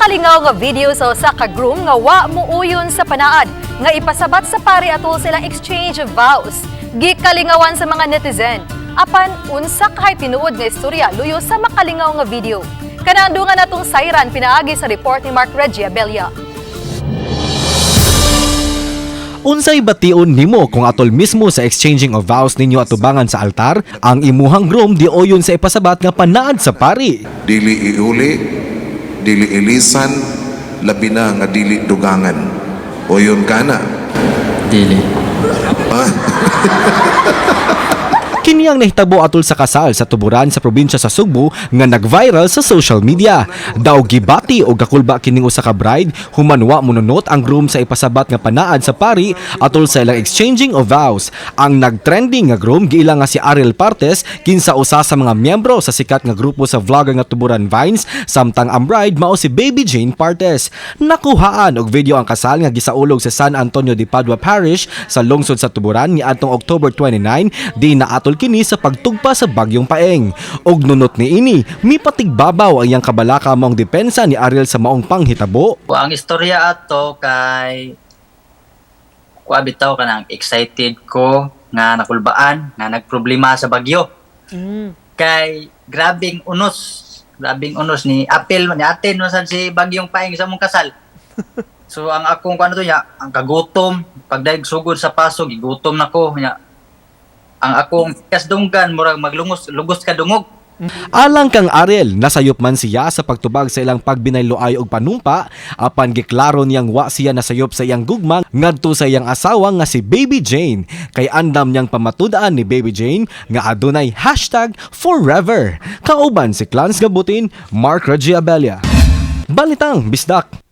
Makalingaw nga video sa usa ka groom nga wa muuyon sa panaad nga ipasabat sa pari atol silang exchange of vows. Gikalingawan sa mga netizen. Apan unsa kahay tinuod nga istorya luyo sa makalingaw nga video? Kanandungan natong sayran pinaagi sa report ni Mark Reggie Abella. Unsay bation nimo kung atol mismo sa exchanging of vows ninyo atubangan sa altar, ang imuhang groom dioyon sa ipasabat nga panaad sa pari? Dili iuli, dili ilisan, labi na nga dili dugangan. Oyon ka na. Dili. Kini ang nahitabo atol sa kasal sa Tuburan sa probinsya sa Sugbo nga nag-viral sa social media. Daw gibati o gakulba kining usa ka bride human wa monunot ang groom sa ipasabat nga panaad sa pari atol sa ilang exchanging of vows. Ang nag-trending nga groom giila nga si Ariel Partes, kinsa usa sa mga miyembro sa sikat nga grupo sa vlogger nga Tuburan Vines, samtang ang bride mao si Baby Jane Partes. Nakuhaan og video ang kasal nga gisaulog sa San Antonio de Padua Parish sa lungsod sa Tuburan niadtong October 29, di naatol kini sa pagtugpa sa bagyong Paeng. Og nunot niini, mipatigbabaw ang iyang kabalaka maong depensa ni Ariel sa maong panghitabo. Ang istorya ato kay kuha bitaw, kanang excited ko nga nakulbaan nga nagproblema sa bagyo. Kay grabing unos, grabing unos ni apil ni atin man si bagyong Paeng sa mong kasal. So ang akong kuano to nya, ang kagutom, pagdaig sugod sa paso, gigutom na ko nya. Ang akong kasdunggan murag maglungos lugos ka dungog. Alang kang Ariel, nasayop man siya sa pagtubag sa ilang pagbinayloay og panumpa, apan giklaro niyang wa siya nasayop sa iyang gugma ngadto sa iyang asawa nga si Baby Jane. Kay andam niyang pamatud-an ni Baby Jane nga adunay #forever. Kauban si Clans Gabutin, Mark Reggie Abella. Balitang Bisdak.